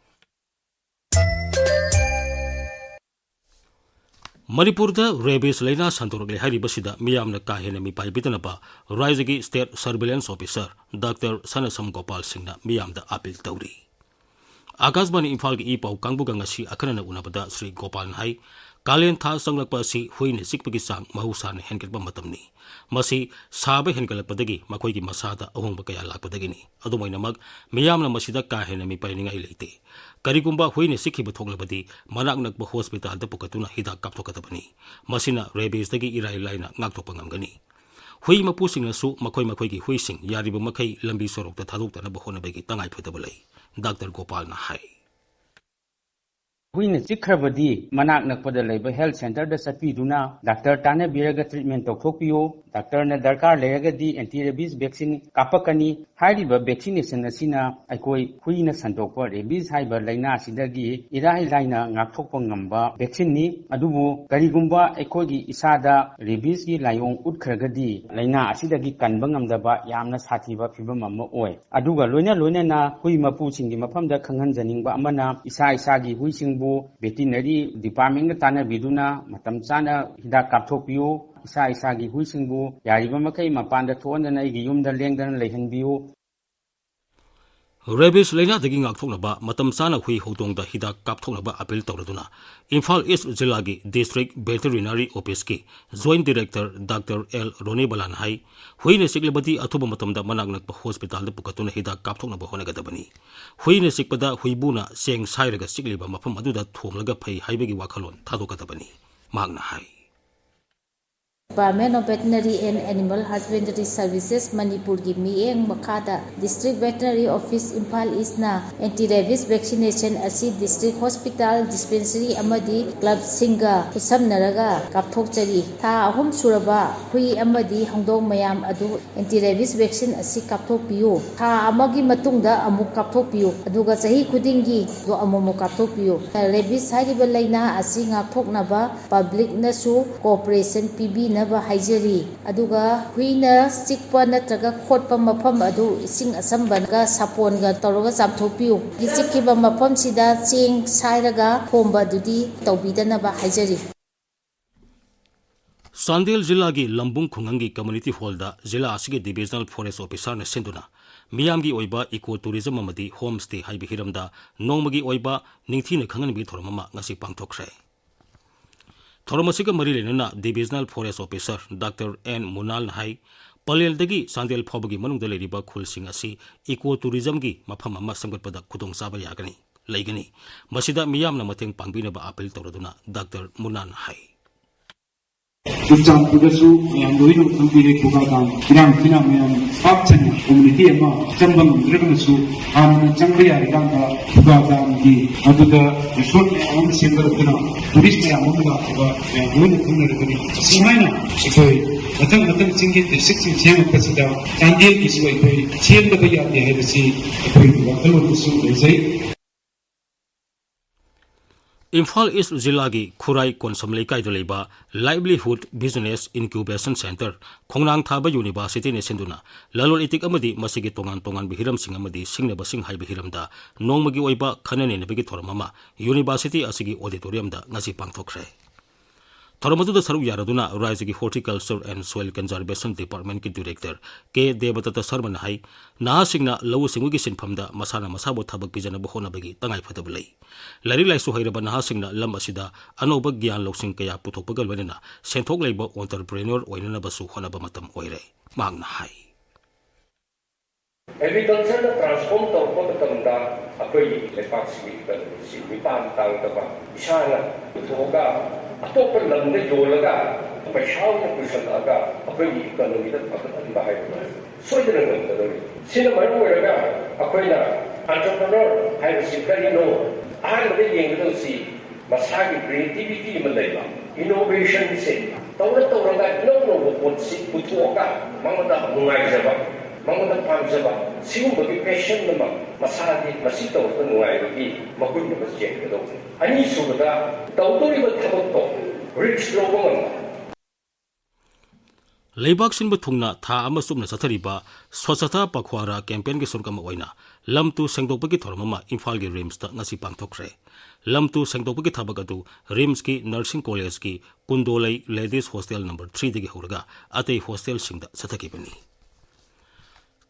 ꯃꯅꯤꯄꯨꯔꯗ ꯔꯦꯕꯤꯁ ꯂꯥꯏꯅꯥ ꯁꯟꯗꯣꯔꯛꯂꯦ ꯍꯥꯏꯔꯤꯕꯁꯤꯗ ꯃꯤꯌꯥꯝꯅ ꯀꯥ ꯍꯦꯟꯅ ꯃꯤꯄꯥꯏꯕꯤꯗꯅꯕ ꯔꯥꯏꯖꯒꯤ State Surveillance Officer doctor Sanasam Gopal ꯁꯤꯡꯅ ꯃꯤꯌꯥꯝꯗ ꯑꯥꯄꯤꯜ ꯇꯧꯔꯤ꯫ ꯑꯥꯀꯥꯁꯕꯥꯅꯤ ꯏꯝꯐꯥꯜꯒꯤ ꯏ ꯄꯥꯎ ꯀꯥꯡꯕꯨꯒ ꯉꯁꯤ ꯑꯈꯟꯅꯅ ꯎꯅꯕꯗ ꯁ꯭ꯔꯤ ꯒꯣꯄꯥꯜꯅ ꯍꯥꯏ, ꯀꯥꯂꯦꯟ ꯊꯥ ꯆꯪꯂꯛꯄ ꯑꯁꯤ ꯍꯨꯏꯅ ꯆꯤꯛꯄꯒꯤ ꯆꯥꯡ ꯃꯍꯧꯁꯥꯅ ꯍꯦꯟꯒꯠꯄ ꯃꯇꯝꯅꯤ꯫ ꯃꯁꯤ ꯁꯥꯕ ꯍꯦꯟꯒꯠꯂꯛꯄꯗꯒꯤ ꯃꯈꯣꯏꯒꯤ ꯃꯁꯥꯗ ꯑꯍꯣꯡꯕ ꯀꯌꯥ ꯂꯥꯛꯄꯗꯒꯤꯅꯤ꯫ ꯑꯗꯨꯝ ꯑꯣꯏꯅꯃꯛ, ꯃꯤꯌꯥꯝꯅ ꯃꯁꯤꯗ ꯀꯥ ꯍꯦꯟꯅ ꯃꯤꯄꯥꯏꯅꯤꯡꯉꯥꯏ ꯂꯩꯇꯦ꯫ ꯀꯔꯤꯒꯨꯝꯕ ꯍꯨꯏꯅ ꯆꯤꯛꯈꯤꯕ ꯊꯣꯛꯂꯕꯗꯤ, ꯃꯅꯥꯛ ꯅꯛꯄ ꯍꯣꯁꯄꯤꯇꯥꯜꯗ ꯄꯨꯈꯠꯇꯨꯅ ꯍꯤꯗꯥꯛ ꯀꯥꯞꯊꯣꯛꯀꯗꯕꯅꯤ꯫ ꯃꯁꯤꯅ ꯔꯦꯕꯤꯁꯇꯒꯤ ꯏꯔꯥꯏ ꯂꯥꯏꯅ ꯉꯥꯛꯊꯣꯛꯄ ꯉꯝꯒꯅꯤ꯫ ꯍꯨꯏ ꯃꯄꯨꯁꯤꯡꯅꯁꯨ ꯃꯈꯣꯏ ꯃꯈꯣꯏꯒꯤ ꯍꯨꯏꯁꯤꯡ ꯌꯥꯔꯤꯕ ꯃꯈꯩ ꯂꯝꯕꯤ ꯁꯣꯔꯣꯛꯇ ꯊꯥꯗꯣꯛꯇꯅꯕ ꯍꯣꯠꯅꯕꯒꯤ ꯇꯉꯥꯏꯐꯗꯕ ꯂꯩ꯫ ꯗꯥꯛꯇꯔ ꯒꯣꯄꯥꯜꯅ ꯍꯥꯏ꯫ ꯍꯨꯏꯅ ꯆꯤꯛꯈ꯭ꯔꯕꯗꯤ ꯃꯅꯥꯛ ꯅꯛꯄꯗ ꯂꯩꯕ ꯍꯦꯜꯊ ꯁꯦꯟꯇꯔꯗ ꯆꯠꯄꯤꯗꯨꯅ ꯗꯥꯛꯇꯔ ꯇꯥꯟꯅꯕꯤꯔꯒ ꯇ꯭ꯔꯤꯠꯃꯦꯟ ꯇꯧꯊꯣꯛꯄꯤꯌꯨ꯫ ꯗꯥꯛꯇꯔꯅ ꯗꯔꯀꯥꯔ ꯂꯩꯔꯒꯗꯤ ꯑꯦꯟꯇꯤ ꯔꯦꯕꯤꯁ ꯚꯦꯛꯁꯤꯟ ꯀꯥꯞꯄꯛꯀꯅꯤ꯫ ꯍꯥꯏꯔꯤꯕ ꯚꯦꯛꯁꯤꯅꯦꯁꯟ ꯑꯁꯤꯅ ꯑꯩꯈꯣꯏ ꯍꯨꯏꯅ ꯁꯟꯗꯣꯛꯄ ꯔꯦꯕꯤꯁ ꯍꯥꯏꯕ ꯂꯥꯏꯅꯥ ꯑꯁꯤꯗꯒꯤ ꯏꯔꯥꯏ ꯂꯥꯏꯅ ꯉꯥꯛꯊꯣꯛꯄ ꯉꯝꯕ ꯚꯦꯛꯁꯤꯟꯅꯤ꯫ ꯑꯗꯨꯕꯨ ꯀꯔꯤꯒꯨꯝꯕ ꯑꯩꯈꯣꯏꯒꯤ ꯏꯁꯥꯗ ꯔꯦꯕꯤꯁꯀꯤ ꯂꯥꯏꯑꯣꯡ ꯎꯠꯈ꯭ꯔꯒꯗꯤ ꯂꯥꯏꯅꯥ ꯑꯁꯤꯗꯒꯤ ꯀꯟꯕ ꯉꯝꯗꯕ ꯌꯥꯝꯅ ꯁꯥꯊꯤꯕ ꯐꯤꯕꯝ ꯑꯃ ꯑꯣꯏ꯫ ꯑꯗꯨꯒ ꯂꯣꯏꯅ ꯂꯣꯏꯅꯅ ꯍꯨꯏ ꯃꯄꯨꯁꯤꯡꯒꯤ ꯃꯐꯝꯗ ꯈꯪꯍꯟꯖꯅꯤꯡꯕ ꯑꯃꯅ, ꯏꯁꯥ ꯏꯁꯥꯒꯤ ꯍꯨꯏꯁꯤꯡꯕꯨ ꯚꯦꯇꯤꯅꯔꯤ ꯗꯤꯄꯥꯔꯠꯃꯦꯟꯒ ꯇꯥꯟꯅꯕꯤꯗꯨꯅ ꯃꯇꯝ ꯆꯥꯅ ꯍꯤꯗꯥꯛ ꯀꯥꯞꯊꯣꯛꯄꯤꯌꯨ꯫ ꯏꯁꯥ ꯏꯁꯥꯒꯤ ꯍꯨꯏꯁꯤꯡꯕꯨ ꯌꯥꯔꯤꯕ ꯃꯈꯩ ꯃꯄꯥꯟꯗ ꯊꯣꯛꯍꯟꯗꯅ ꯑꯩꯒꯤ ꯌꯨꯝꯗ ꯂꯦꯡꯗꯅ ꯂꯩꯍꯟꯕꯤꯌꯨ꯫ ꯔꯦꯕꯤꯁ ꯂꯥꯏꯅꯥꯗꯒꯤ ꯉꯥꯛꯊꯣꯛꯅꯕ ꯃꯇꯝ ꯆꯥꯅ ꯍꯨꯏ ꯍꯧꯗꯣꯡꯗ ꯍꯤꯗꯥꯛ ꯀꯥꯞꯊꯣꯛꯅꯕ ꯑꯄꯤꯜ ꯇꯧꯔꯗꯨꯅ ꯏꯝꯐꯥꯜ ꯏꯁ ꯖꯤꯂꯥꯒꯤ ꯗꯤꯁꯇ꯭ꯔꯤꯛ ꯚꯦꯇꯦꯔꯤꯅꯔꯤ ꯑꯣꯐꯤꯁꯀꯤ ꯖꯣꯏꯟꯠ ꯗꯤꯔꯦꯛꯇꯔ ꯗꯥꯛꯇꯔ ꯑꯦꯜ ꯔꯣꯅꯤꯕꯂꯥꯅ ꯍꯥꯏ, ꯍꯨꯏꯅ ꯆꯤꯛꯂꯕꯗꯤ ꯑꯊꯨꯕ ꯃꯇꯝꯗ ꯃꯅꯥꯛ ꯅꯛꯄ ꯍꯣꯁꯄꯤꯇꯥꯜꯗ ꯄꯨꯈꯠꯇꯨꯅ ꯍꯤꯗꯥꯛ ꯀꯥꯞꯊꯣꯛꯅꯕ ꯍꯣꯠꯅꯒꯗꯕꯅꯤ꯫ ꯍꯨꯏꯅ ꯆꯤꯛꯄꯗ ꯍꯨꯏꯕꯨꯅ ꯆꯦꯡ ꯁꯥꯏꯔꯒ ꯆꯤꯛꯂꯤꯕ ꯃꯐꯝ ꯑꯗꯨꯗ ꯊꯣꯝꯂꯒ ꯐꯩ ꯍꯥꯏꯕꯒꯤ ꯋꯥꯈꯜꯂꯣꯟ ꯊꯥꯗꯣꯛꯀꯗꯕꯅꯤ, ꯃꯍꯥꯛꯅ ꯍꯥꯏ꯫ Department of Veterinary and Animal Husbandry Services ꯃꯅꯤꯄꯨꯔꯒꯤ ꯃꯤꯠꯌꯦꯡ ꯃꯈꯥꯗ District Veterinary Office ꯏꯝꯐꯥꯜ ꯏꯁꯅ ꯑꯦꯟꯇꯤ ꯔꯦꯕꯤꯁ ꯚꯦꯛꯁꯤꯅꯦꯁꯟ ꯑꯁꯤ ꯗꯤꯁꯇ꯭ꯔꯤꯛ ꯍꯣꯁꯄꯤꯇꯥꯜ, ꯗꯤꯁꯄꯦꯟꯁꯔꯤ ꯑꯃꯗꯤ ꯀ꯭ꯂꯕꯁꯤꯡꯒ ꯈꯨꯠꯁꯝꯅꯔꯒ ꯀꯥꯞꯊꯣꯛꯆꯔꯤ꯫ ꯊꯥ ꯑꯍꯨꯝ ꯁꯨꯔꯕ ꯍꯨꯏ ꯑꯃꯗꯤ ꯍꯧꯗꯣꯡ ꯃꯌꯥꯝ ꯑꯗꯨ ꯑꯦꯟꯇꯤ ꯔꯦꯕꯤꯁ ꯚꯦꯛꯁꯤꯟ ꯑꯁꯤ ꯀꯥꯞꯊꯣꯛꯄꯤꯌꯨ꯫ ꯊꯥ ꯑꯃꯒꯤ ꯃꯇꯨꯡꯗ ꯑꯃꯨꯛ ꯀꯥꯞꯊꯣꯛꯄꯤꯌꯨ, ꯑꯗꯨꯒ ꯆꯍꯤ ꯈꯨꯗꯤꯡꯒꯤ ꯑꯃꯨꯛꯃꯨꯛ ꯀꯥꯞꯊꯣꯛꯄꯤꯌꯨ꯫ ꯔꯦꯕꯤꯁ ꯍꯥꯏꯔꯤꯕ ꯂꯥꯏꯅꯥ ꯑꯁꯤ ꯉꯥꯛꯊꯣꯛꯅꯕ ꯄꯕ꯭ꯂꯤꯛꯅꯁꯨ ꯀꯣꯑꯣꯄꯔꯦꯁꯟ ꯄꯤꯕꯤꯅꯕ ꯍꯥꯏꯖꯔꯤ꯫ ꯑꯗꯨꯒ ꯍꯨꯏꯅ ꯆꯤꯛꯄ ꯅꯠꯇ꯭ꯔꯒ ꯈꯣꯠꯄ ꯃꯐꯝ ꯑꯗꯨ ꯏꯁꯤꯡ ꯑꯆꯝꯕꯒ ꯁꯥꯄꯣꯟꯒ ꯇꯧꯔꯒ ꯆꯥꯝꯊꯣꯛꯄꯤꯌꯨ꯫ ꯆꯤꯛꯈꯤꯕ ꯃꯐꯝꯁꯤꯗ ꯆꯦꯡ ꯁꯥꯏꯔꯒ ꯊꯣꯝꯕ ꯑꯗꯨꯗꯤ ꯇꯧꯕꯤꯗꯅꯕ ꯍꯥꯏꯖꯔꯤ꯫ ꯆꯥꯟꯗꯦꯜ ꯖꯤꯂꯥꯒꯤ ꯂꯝꯕꯨꯡ ꯈꯨꯡꯒꯪꯒꯤ ꯀꯝꯃ꯭ꯌꯨꯅꯤꯇꯤ ꯍꯣꯜꯗ ꯖꯤꯂꯥ ꯑꯁꯤꯒꯤ ꯗꯤꯚꯤꯖꯅꯦꯜ ꯐꯣꯔꯦꯁ ꯑꯣꯐꯤꯁꯥꯔꯅ ꯁꯤꯟꯗꯨꯅ ꯃꯤꯌꯥꯝꯒꯤ ꯑꯣꯏꯕ ꯏꯀꯣ ꯇꯨꯔꯤꯖꯝ ꯑꯃꯗꯤ ꯍꯣꯝ ꯁ꯭ꯇꯦ ꯍꯥꯏꯕ ꯍꯤꯔꯝꯗ ꯅꯣꯡꯃꯒꯤ ꯑꯣꯏꯕ ꯅꯤꯡꯊꯤꯅ ꯈꯪꯍꯟꯕꯒꯤ ꯊꯧꯔꯝ ꯑꯃ ꯉꯁꯤ ꯄꯥꯡꯊꯣꯛꯈ꯭ꯔꯦ꯫ ꯊꯧꯔꯝ ꯑꯁꯤꯒ ꯃꯔꯤ ꯂꯩꯅꯅ Divisional Forest Officer Doctor N ꯃꯨꯅꯥꯜꯅ ꯍꯥꯏ, ꯄꯂꯦꯜꯗꯒꯤ ꯆꯥꯟꯗꯦꯜ ꯐꯥꯎꯕꯒꯤ ꯃꯅꯨꯡꯗ ꯂꯩꯔꯤꯕ ꯈꯨꯜꯁꯤꯡ ꯑꯁꯤ eco tourismꯒꯤ ꯃꯐꯝ ꯑꯃ ꯁꯦꯝꯒꯠꯄꯗ ꯈꯨꯗꯣꯡꯆꯥꯕ ꯌꯥꯒꯅꯤ, ꯂꯩꯒꯅꯤ꯫ ꯃꯁꯤꯗ ꯃꯤꯌꯥꯝꯅ ꯃꯇꯦꯡ ꯄꯥꯡꯕꯤꯅꯕ appeal ꯇꯧꯔꯗꯨꯅ Doctor ꯃꯨꯅꯥꯜꯅ ꯍꯥꯏ꯫ ꯆꯨꯔꯆꯥꯟꯄꯨꯔꯗꯁꯨ ꯃꯌꯥꯝ ꯂꯣꯏꯅꯃꯛ ꯈꯪꯕꯤꯔꯦ, ꯈꯨꯒꯥ ꯗꯥꯝ ꯏꯔꯥꯡꯁꯤꯅ ꯃꯌꯥꯝ ꯄꯥꯛ ꯁꯟꯅ community ꯑꯃ ꯆꯪꯕ ꯉꯝꯗ꯭ꯔꯒꯅꯁꯨ, ꯍꯥꯟꯅ ꯆꯪꯕ ꯌꯥꯔꯤꯀꯥꯟꯗ ꯈꯨꯒꯥ ꯗꯥꯝꯒꯤ ꯑꯗꯨꯗ resort ꯃꯌꯥꯝ ꯑꯃ ꯁꯦꯝꯒꯠꯂꯛꯇꯨꯅ tourist ꯃꯌꯥꯝ ꯑꯃ ꯂꯥꯛꯄꯗ ꯃꯌꯥꯝ ꯂꯣꯏꯅ ꯈꯪꯅꯔꯒꯅꯤ꯫ ꯑꯁꯨꯃꯥꯏꯅ ꯑꯩꯈꯣꯏ ꯃꯊꯪ ꯃꯊꯪ ꯆꯤꯡꯒꯤ districtꯁꯤꯡ ꯁꯦꯝꯃꯛꯄꯁꯤꯗ ꯆꯥꯟꯗꯦꯜꯒꯤꯁꯨ ꯑꯩꯈꯣꯏ ꯁꯦꯝꯗꯕ ꯌꯥꯗꯦ ꯍꯥꯏꯕꯁꯤ ꯑꯩꯈꯣꯏꯒꯤ ꯋꯥꯈꯜꯂꯣꯟꯗꯁꯨ ꯂꯩꯖꯩ꯫ ꯏꯝꯐꯥꯜ ꯏꯁ꯭ꯠ ꯖꯤꯂꯥꯒꯤ ꯈꯨꯔꯥꯏ ꯀꯣꯟꯁꯝ ꯂꯩꯀꯥꯏꯗ ꯂꯩꯕ Livelihood Business Incubation Centre, ꯈꯣꯡꯅꯥꯡ ꯊꯥꯕ ꯌꯨꯅꯤꯚꯔꯁꯤꯇꯤꯅ ꯁꯤꯟꯗꯨꯅ ꯂꯂꯣꯟ ꯏꯇꯤꯛ ꯑꯃꯗꯤ ꯃꯁꯤꯒꯤ ꯇꯣꯉꯥꯟ ꯇꯣꯉꯥꯟꯕ ꯍꯤꯔꯝꯁꯤꯡ ꯑꯃꯗꯤ ꯁꯤꯡꯅꯕꯁꯤꯡ ꯍꯥꯏꯕ ꯍꯤꯔꯝꯗ ꯅꯣꯡꯃꯒꯤ ꯑꯣꯏꯕ ꯈꯟꯅ ꯅꯩꯅꯕꯒꯤ ꯊꯧꯔꯝ ꯑꯃ ꯌꯨꯅꯤꯚꯔꯁꯤꯇꯤ ꯑꯁꯤꯒꯤ auditoriumꯗ ꯉꯁꯤ ꯄꯥꯡꯊꯣꯛꯈ꯭ꯔꯦ꯫ ꯊꯧꯔꯝ ꯑꯗꯨꯗ ꯁꯔꯨꯛ ꯌꯥꯔꯗꯨꯅ ꯔꯥꯖ꯭ꯌꯒꯤ Horticulture and Soil Conservation Departmentꯀꯤ Director ꯀꯦ ꯗꯦꯕꯗꯠꯇ ꯁꯔꯃꯅ ꯍꯥꯏ, ꯅꯍꯥꯁꯤꯡꯅ ꯂꯧꯎ ꯁꯤꯡꯎꯒꯤ ꯁꯤꯟꯐꯝꯗ ꯃꯁꯥꯅ ꯃꯁꯥꯕꯨ ꯊꯕꯛ ꯄꯤꯖꯅꯕ ꯍꯣꯠꯅꯕꯒꯤ ꯇꯉꯥꯏꯐꯗꯕ ꯂꯩ꯫ ꯂꯥꯏꯔꯤꯛ ꯂꯥꯏꯁꯨ ꯍꯩꯔꯕ ꯅꯍꯥꯁꯤꯡꯅ ꯂꯝ ꯑꯁꯤꯗ ꯑꯅꯧꯕ ꯒ꯭ꯌꯥꯟ ꯂꯧꯁꯤꯡ ꯀꯌꯥ ꯄꯨꯊꯣꯛꯄꯒ ꯂꯣꯏꯅꯅ ꯁꯦꯟꯊꯣꯛ ꯂꯩꯕ entrepreneur ꯑꯣꯏꯅꯅꯕꯁꯨ ꯍꯣꯠꯅꯕ ꯃꯇꯝ ꯑꯣꯏꯔꯦ, ꯃꯍꯥꯛꯅ ꯍꯥꯏ꯫ Agricultureꯅ transform ꯇꯧꯔꯛꯄ ꯃꯇꯝꯗ ꯑꯩꯈꯣꯏꯒꯤ ꯂꯩꯕꯥꯛꯁꯤꯒꯤ economyꯁꯤ ꯃꯤꯄꯥꯟ ꯇꯥꯡꯗꯕ, ꯏꯁꯥꯅ ꯄꯨꯊꯣꯛꯑꯒ ꯑꯇꯣꯞꯄ ꯂꯝꯗ ꯌꯣꯜꯂꯒ ꯄꯩꯁꯥ ꯑꯣꯏꯅ ꯄꯨꯁꯜꯂꯛꯑꯒ ꯑꯩꯈꯣꯏꯒꯤ economyꯗ ꯐꯒꯠꯍꯟꯕ ꯍꯥꯏꯕꯗꯣ ꯁꯣꯏꯗꯅ ꯉꯝꯒꯗꯧꯔꯤ꯫ ꯁꯤꯅ ꯃꯔꯝ ꯑꯣꯏꯔꯒ ꯑꯩꯈꯣꯏꯅ entrepreneur ꯍꯥꯏꯕꯁꯤ ꯀꯔꯤꯅꯣ? ꯑꯍꯥꯟꯕꯗ ꯌꯦꯡꯒꯗꯧꯁꯤ ꯃꯁꯥꯒꯤ creativity ꯑꯃ ꯂꯩꯕ, innovationꯁꯦ ꯇꯧꯔ ꯇꯧꯔꯒ ꯏꯅꯧ ꯅꯧꯕ ꯄꯣꯠꯁꯤ ꯄꯨꯊꯣꯛꯑꯒ ꯃꯉꯣꯟꯗ ꯅꯨꯡꯉꯥꯏꯖꯕ, ꯃꯉꯣꯟꯗ ꯄꯥꯝꯖꯕ, ꯁꯤꯒꯨꯝꯕꯒꯤ passion ꯑꯃ ꯃꯁꯥꯒꯤ ꯃꯁꯤ ꯇꯧꯔꯒ ꯅꯨꯡꯉꯥꯏꯕꯒꯤ ꯃꯒꯨꯟ ꯑꯃ ꯆꯦꯟꯒꯗꯧꯕꯅꯤ꯫ ꯑꯅꯤꯁꯨꯕꯗ, ꯇꯧꯗꯧꯔꯤꯕ ꯊꯕꯛꯇꯣ risk ꯂꯧꯕ ꯉꯝꯕ꯫ ꯂꯩꯕꯥꯛ ꯁꯤꯟꯕ ꯊꯨꯡꯅ ꯊꯥ ꯑꯃ ꯆꯨꯞꯅ ꯆꯠꯊꯔꯤꯕ Swachhata Pakhwara campaignꯒꯤ ꯁꯔꯨꯛ ꯑꯃ ꯑꯣꯏꯅ ꯂꯝ ꯇꯨ ꯁꯦꯡꯗꯣꯛꯄꯒꯤ ꯊꯧꯔꯝ ꯑꯃ ꯏꯝꯐꯥꯜꯒꯤ RIMSꯇ ꯉꯁꯤ ꯄꯥꯡꯊꯣꯛꯈ꯭ꯔꯦ꯫ ꯂꯝ ꯇꯨ ꯁꯦꯡꯗꯣꯛꯄꯒꯤ ꯊꯕꯛ ꯑꯗꯨ RIMSꯀꯤ nursing collegeꯀꯤ ꯀꯨꯟꯗꯣꯂꯩ ladies hostel number threeꯗꯒꯤ ꯍꯧꯔꯒ ꯑꯇꯩ hostelꯁꯤꯡꯗ ꯆꯠꯊꯈꯤꯕꯅꯤ꯫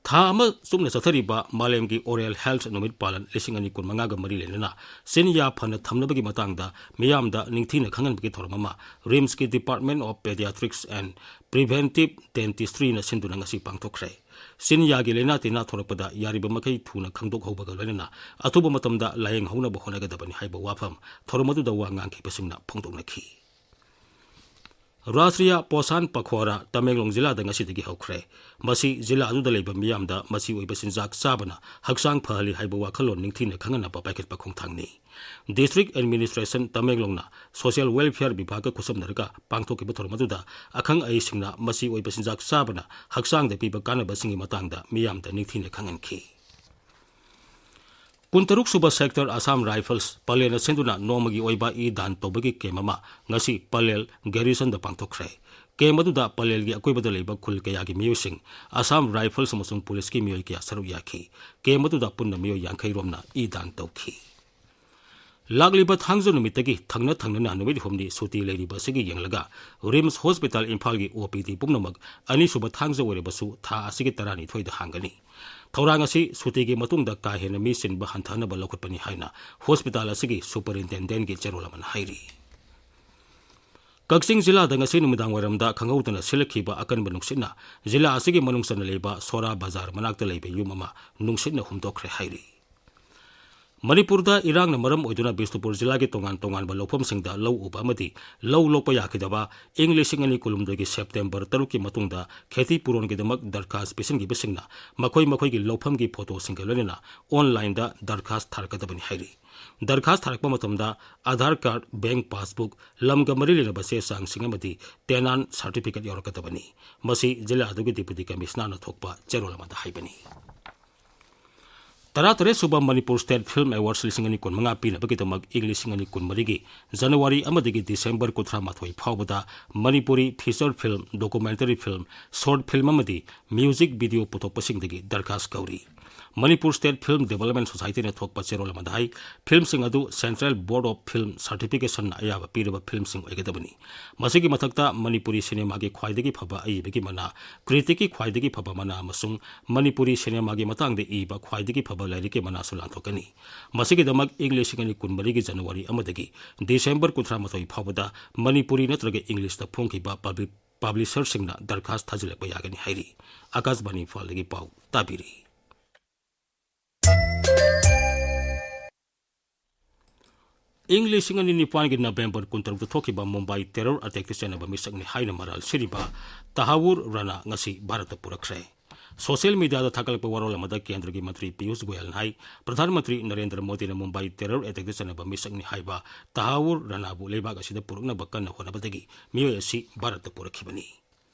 ꯊꯥ ꯑꯃ ꯆꯨꯞꯅ ꯆꯠꯊꯔꯤꯕ ꯃꯥꯂꯦꯝꯒꯤ Oral Health ꯅꯨꯃꯤꯠ ꯄꯥꯂꯟ ꯂꯤꯁꯤꯡ ꯑꯅꯤ ꯀꯨꯟꯃꯉꯥꯒ ꯃꯔꯤ ꯂꯩꯅꯅ ꯆꯤꯟ ꯌꯥ ꯐꯅ ꯊꯝꯅꯕꯒꯤ ꯃꯇꯥꯡꯗ ꯃꯤꯌꯥꯝꯗ ꯅꯤꯡꯊꯤꯅ ꯈꯪꯍꯟꯕꯒꯤ ꯊꯧꯔꯝ ꯑꯃ ꯔꯤꯝꯁꯀꯤ Department of Pediatrics and Preventive Dentistryꯅ ꯁꯤꯟꯗꯨꯅ ꯉꯁꯤ ꯄꯥꯡꯊꯣꯛꯈ꯭ꯔꯦ꯫ ꯆꯤꯟ ꯌꯥꯒꯤ ꯂꯥꯏꯅꯥ ꯇꯤꯟꯅꯥ ꯊꯣꯛꯂꯛꯄꯗ ꯌꯥꯔꯤꯕ ꯃꯈꯩ ꯊꯨꯅ ꯈꯪꯗꯣꯛꯍꯧꯕꯒ ꯂꯣꯏꯅꯅ ꯑꯊꯨꯕ ꯃꯇꯝꯗ ꯂꯥꯌꯦꯡꯍꯧꯅꯕ ꯍꯣꯠꯅꯒꯗꯕꯅꯤ ꯍꯥꯏꯕ ꯋꯥꯐꯝ ꯊꯧꯔꯝ ꯑꯗꯨꯗ ꯋꯥ ꯉꯥꯡꯈꯤꯕꯁꯤꯡꯅ ꯐꯣꯡꯗꯣꯛꯅꯈꯤ꯫ ꯔꯥꯁꯇ꯭ꯔꯤꯌꯥ ꯄꯣꯁꯥꯟ ꯄꯈ꯭ꯋꯥꯔꯥ ꯇꯃꯦꯡꯂꯣꯡ ꯖꯤꯂꯥꯗ ꯉꯁꯤꯗꯒꯤ ꯍꯧꯈ꯭ꯔꯦ꯫ ꯃꯁꯤ ꯖꯤꯂꯥ ꯑꯗꯨꯗ ꯂꯩꯕ ꯃꯤꯌꯥꯝꯗ ꯃꯆꯤ ꯑꯣꯏꯕ ꯆꯤꯟꯖꯥꯛ ꯆꯥꯕꯅ ꯍꯛꯆꯥꯡ ꯐꯍꯜꯂꯤ ꯍꯥꯏꯕ ꯋꯥꯈꯜꯂꯣꯟ ꯅꯤꯡꯊꯤꯅ ꯈꯪꯍꯟꯅꯕ ꯄꯥꯏꯈꯠꯄ ꯈꯣꯡꯊꯥꯡꯅꯤ꯫ District Administration ꯇꯃꯦꯡꯂꯣꯡꯅ Social Welfare ꯕꯤꯚꯥꯒꯀ ꯈꯨꯠꯁꯝꯅꯔꯒ ꯄꯥꯡꯊꯣꯛꯈꯤꯕ ꯊꯧꯔꯝ ꯑꯗꯨꯗ ꯑꯈꯪ ꯑꯍꯩꯁꯤꯡꯅ ꯃꯆꯤ ꯑꯣꯏꯕ ꯆꯤꯟꯖꯥꯛ ꯆꯥꯕꯅ ꯍꯛꯆꯥꯡꯗ ꯄꯤꯕ ꯀꯥꯟꯅꯕꯁꯤꯡꯒꯤ ꯃꯇꯥꯡꯗ ꯃꯤꯌꯥꯝꯗ ꯅꯤꯡꯊꯤꯅ ꯈꯪꯍꯟꯈꯤ꯫ ꯀꯨꯟꯇꯔꯨꯛ ꯁꯨꯕ Sector Assam Rifles ꯄꯂꯦꯜꯅ ꯁꯤꯟꯗꯨꯅ ꯅꯣꯡꯃꯒꯤ ꯑꯣꯏꯕ ꯏ ꯗꯥꯟ ꯇꯧꯕꯒꯤ ꯀꯦꯝ ꯑꯃ ꯉꯁꯤ ꯄꯂꯦꯜ ꯒꯦꯔꯤꯁꯟꯗ ꯄꯥꯡꯊꯣꯛꯈ꯭ꯔꯦ꯫ ꯀꯦꯝ ꯑꯗꯨꯗ ꯄꯂꯦꯜꯒꯤ ꯑꯀꯣꯏꯕꯗ ꯂꯩꯕ ꯈꯨꯜ ꯀꯌꯥꯒꯤ ꯃꯤꯑꯣꯏꯁꯤꯡ Assam Rifles ꯑꯃꯁꯨꯡ ꯄꯨꯂꯤꯁꯀꯤ ꯃꯤꯑꯣꯏ ꯀꯌꯥ ꯁꯔꯨꯛ ꯌꯥꯈꯤ꯫ ꯀꯦꯝ ꯑꯗꯨꯗ ꯄꯨꯟꯅ ꯃꯤꯑꯣꯏ ꯌꯥꯡꯈꯩ ꯔꯣꯝꯅ ꯏ ꯗꯥꯟ ꯇꯧꯈꯤ꯫ ꯂꯥꯛꯂꯤꯕ ꯊꯥꯡꯖ ꯅꯨꯃꯤꯠꯇꯒꯤ ꯊꯪꯅ ꯊꯪꯅꯅ ꯅꯨꯃꯤꯠ ꯍꯨꯝꯅꯤ ꯁꯨꯇꯤ ꯂꯩꯔꯤꯕ ꯑꯁꯤꯒꯤ ꯌꯦꯡꯂꯒ ꯔꯤꯝꯁ ꯍꯣꯁꯄꯤꯇꯥꯜ ꯏꯝꯐꯥꯜꯒꯤ OPD ꯄꯨꯝꯅꯃꯛ ꯑꯅꯤꯁꯨꯕ ꯊꯥꯡꯖ ꯑꯣꯏꯔꯕꯁꯨ ꯊꯥ ꯑꯁꯤꯒꯤ ꯇꯔꯥꯅꯤꯊꯣꯏꯗ ꯍꯥꯡꯒꯅꯤ꯫ ꯊꯧꯔꯥꯡ ꯑꯁꯤ ꯁꯨꯇꯤꯒꯤ ꯃꯇꯨꯡꯗ ꯀꯥ ꯍꯦꯟꯅ ꯃꯤ ꯆꯤꯟꯕ ꯍꯟꯊꯍꯟꯅꯕ ꯂꯧꯈꯠꯄꯅꯤ ꯍꯥꯏꯅ ꯍꯣꯁꯄꯤꯇꯥꯜ ꯑꯁꯤꯒꯤ ꯁꯨꯄꯔꯤꯟꯇꯦꯟꯗꯦꯟꯒꯤ ꯆꯦꯔꯣꯜ ꯑꯃꯅ ꯍꯥꯏꯔꯤ꯫ ꯀꯛꯆꯤꯡ ꯖꯤꯂꯥꯗ ꯉꯁꯤ ꯅꯨꯃꯤꯗꯥꯡ ꯋꯥꯏꯔꯝꯗ ꯈꯪꯍꯧꯗꯅ ꯁꯤꯜꯂꯛꯈꯤꯕ ꯑꯀꯟꯕ ꯅꯨꯡꯁꯤꯠꯅ ꯖꯤꯂꯥ ꯑꯁꯤꯒꯤ ꯃꯅꯨꯡ ꯆꯟꯅ ꯂꯩꯕ ꯁꯣꯔꯥ ꯕꯖꯥꯔ ꯃꯅꯥꯛꯇ ꯂꯩꯕ ꯌꯨꯝ ꯑꯃ ꯅꯨꯡꯁꯤꯠꯅ ꯍꯨꯝꯗꯣꯛꯈ꯭ꯔꯦ ꯍꯥꯏꯔꯤ꯫ ꯃꯅꯤꯄꯨꯔꯗ ꯏꯔꯥꯡꯅ ꯃꯔꯝ ꯑꯣꯏꯗꯨꯅ ꯕꯤꯁꯅꯨꯄꯨꯔ ꯖꯤꯂꯥꯒꯤ ꯇꯣꯉꯥꯟ ꯇꯣꯉꯥꯟꯕ ꯂꯧꯐꯝꯁꯤꯡꯗ ꯂꯧ ꯎꯕ ꯑꯃꯗꯤ ꯂꯧ ꯂꯣꯛꯄ ꯌꯥꯈꯤꯗꯕ ꯏꯪ ꯂꯤꯁꯤꯡ ꯑꯅꯤ ꯀꯨꯟꯍꯨꯝꯗꯣꯏꯒꯤ ꯁꯦꯞꯇꯦꯝꯕꯔ ꯇꯔꯨꯛꯀꯤ ꯃꯇꯨꯡꯗ ꯈꯦꯇꯤ ꯄꯨꯔꯣꯟꯒꯤꯗꯃꯛ ꯗꯔꯈꯥꯁ ꯄꯤꯁꯤꯟꯈꯤꯕꯁꯤꯡꯅ ꯃꯈꯣꯏ ꯃꯈꯣꯏꯒꯤ ꯂꯧꯐꯝꯒꯤ ꯐꯣꯇꯣꯁꯤꯡꯒ ꯂꯣꯏꯅꯅ ꯑꯣꯟꯂꯥꯏꯟꯗ ꯗꯔꯈꯥꯁ ꯊꯥꯔꯛꯀꯗꯕꯅꯤ ꯍꯥꯏꯔꯤ꯫ ꯗꯔꯈꯥꯁ ꯊꯥꯔꯛꯄ ꯃꯇꯝꯗ ꯑꯥꯙꯥꯔ ꯀꯥꯔꯗ, ꯕꯦꯡ ꯄꯥꯁꯕꯨꯛ, ꯂꯝꯒ ꯃꯔꯤ ꯂꯩꯅꯕ ꯆꯦ ꯆꯥꯡꯁꯤꯡ ꯑꯃꯗꯤ ꯇꯦꯅꯥꯟ ꯁꯥꯔꯇꯤꯐꯤꯀꯦꯠ ꯌꯥꯎꯔꯛꯀꯗꯕꯅꯤ꯫ ꯃꯁꯤ ꯖꯤꯂꯥ ꯑꯗꯨꯒꯤ ꯗꯤꯄꯨꯇꯤ ꯀꯃꯤꯁꯅꯔꯅ ꯊꯣꯛꯄ ꯆꯦꯔꯣꯜ ꯑꯃꯗ ꯍꯥꯏꯕꯅꯤ꯫ ꯇꯔꯥꯇꯔꯦꯠ ꯁꯨꯕ ꯃꯅꯤꯄꯨꯔ ꯁ꯭ꯇꯦꯠ ꯐꯤꯜꯝ ꯑꯦꯋꯥꯔꯗꯁ ꯂꯤꯁꯤꯡ ꯑꯅꯤ ꯀꯨꯟꯃꯉꯥ ꯄꯤꯅꯕꯒꯤꯗꯃꯛ ꯏꯪ ꯂꯤꯁꯤꯡ ꯑꯅꯤ ꯀꯨꯟꯃꯔꯤꯒꯤ ꯖꯅꯋꯥꯔꯤ ꯑꯃꯗꯒꯤ ꯗꯤꯁꯦꯝꯕꯔ ꯀꯨꯟꯊ꯭ꯔꯥ ꯃꯥꯊꯣꯏ ꯐꯥꯎꯕꯗ Manipuri feature film, documentary film, short film ꯑꯃꯗꯤ ꯃ꯭ꯌꯨꯖꯤꯛ ꯚꯤꯗꯤꯑꯣ ꯄꯨꯊꯣꯛꯄꯁꯤꯡꯗꯒꯤ ꯗꯔꯈꯥꯁ ꯀꯧꯔꯤ꯫ ꯃꯅꯤꯄꯨꯔ ꯁ꯭ꯇꯦꯠ ꯐꯤꯜꯝ ꯗꯤꯕꯦꯂꯞꯃꯦꯟ ꯁꯣꯁꯥꯏꯇꯤꯅ ꯊꯣꯛꯄ ꯆꯦꯔꯣꯜ ꯑꯃꯗ ꯍꯥꯏ, ꯐꯤꯜꯝꯁꯤꯡ ꯑꯗꯨ ꯁꯦꯟꯇ꯭ꯔꯦꯜ ꯕꯣꯔꯗ ꯑꯣꯐ ꯐꯤꯜꯝ ꯁꯥꯔꯇꯤꯐꯤꯀꯦꯁꯟꯅ ꯑꯌꯥꯕ ꯄꯤꯔꯕ ꯐꯤꯜꯝꯁꯤꯡ ꯑꯣꯏꯒꯗꯕꯅꯤ꯫ ꯃꯁꯤꯒꯤ ꯃꯊꯛꯇ ꯃꯅꯤꯄꯨꯔꯤ ꯁꯤꯅꯦꯃꯥꯒꯤ ꯈ꯭ꯋꯥꯏꯗꯒꯤ ꯐꯕ ꯑꯏꯕꯒꯤ ꯃꯅꯥ, ꯀ꯭ꯔꯤꯇꯤꯛꯀꯤ ꯈ꯭ꯋꯥꯏꯗꯒꯤ ꯐꯕ ꯃꯅꯥ ꯑꯃꯁꯨꯡ ꯃꯅꯤꯄꯨꯔꯤ ꯁꯤꯅꯦꯃꯥꯒꯤ ꯃꯇꯥꯡꯗ ꯏꯕ ꯈ꯭ꯋꯥꯏꯗꯒꯤ ꯐꯕ ꯂꯥꯏꯔꯤꯛꯀꯤ ꯃꯅꯥꯁꯨ ꯂꯥꯟꯊꯣꯛꯀꯅꯤ꯫ ꯃꯁꯤꯒꯤꯗꯃꯛ ꯏꯪ ꯂꯤꯁꯤꯡ ꯑꯅꯤ ꯀꯨꯟꯃꯔꯤꯒꯤ ꯖꯅꯋꯥꯔꯤ ꯑꯃꯗꯒꯤ ꯗꯤꯁꯦꯝꯕꯔ ꯀꯨꯟꯊ꯭ꯔꯥꯃꯥꯊꯣꯏ ꯐꯥꯎꯕꯗ ꯃꯅꯤꯄꯨꯔꯤ ꯅꯠꯇ꯭ꯔꯒ ꯏꯪꯂꯤꯁꯇ ꯐꯣꯡꯈꯤꯕ ꯄꯕ꯭ꯂꯤꯛ ꯄꯕ꯭ꯂꯤꯁꯔꯁꯤꯡꯅ ꯗꯔꯈꯥꯁ ꯊꯥꯖꯤꯜꯂꯛꯄ ꯌꯥꯒꯅꯤ ꯍꯥꯏꯔꯤ꯫ ꯑꯀꯥꯁꯕꯥꯅꯤ ꯏꯝꯐꯥꯜꯗꯒꯤ ꯄꯥꯎ ꯇꯥꯕꯤꯔꯤ꯫ ꯏꯪ ꯂꯤꯁꯤꯡ ꯑꯅꯤ ꯅꯤꯄꯥꯟꯒꯤ ꯅꯕꯦꯝꯕꯔ ꯀꯨꯟꯇꯔꯨꯛꯇ ꯊꯣꯛꯈꯤꯕ ꯃꯨꯝꯕꯥꯏ ꯇꯦꯔꯣꯔ ꯑꯦꯇꯦꯛꯇ ꯆꯦꯟꯅꯕ ꯃꯤꯁꯛꯅꯤ ꯍꯥꯏꯅ ꯃꯔꯥꯜ ꯁꯤꯔꯤꯕ ꯇꯍꯥꯋꯨꯔ ꯔꯥꯅꯥ ꯉꯁꯤ ꯚꯥꯔꯠꯇ ꯄꯨꯔꯛꯈ꯭ꯔꯦ꯫ ꯁꯣꯁꯤꯌꯦꯜ ꯃꯤꯗꯤꯌꯥꯗ ꯊꯥꯒꯠꯂꯛꯄ ꯋꯥꯔꯣꯜ ꯑꯃꯗ ꯀꯦꯟꯗ꯭ꯔꯒꯤ ꯃꯟꯇ꯭ꯔꯤ ꯄꯤꯌꯨꯁ ꯒꯣꯌꯜꯅ ꯍꯥꯏ, ꯄ꯭ꯔꯙꯥꯟ ꯃꯟꯇ꯭ꯔꯤ ꯅꯔꯦꯟꯗ꯭ꯔ ꯃꯣꯗꯤꯅ ꯃꯨꯝꯕꯥꯏ ꯇꯦꯔꯣꯔ ꯑꯦꯇꯦꯛꯇ ꯆꯦꯟꯅꯕ ꯃꯤꯁꯛꯅꯤ ꯍꯥꯏꯕ ꯇꯍꯥꯋꯨꯔ ꯔꯥꯅꯥꯕꯨ ꯂꯩꯕꯥꯛ ꯑꯁꯤꯗ ꯄꯨꯔꯛꯅꯕ ꯀꯟꯅ ꯍꯣꯠꯅꯕꯗꯒꯤ ꯃꯤꯑꯣꯏ ꯑꯁꯤ ꯚꯥꯔꯠꯇ ꯄꯨꯔꯛꯈꯤꯕꯅꯤ꯫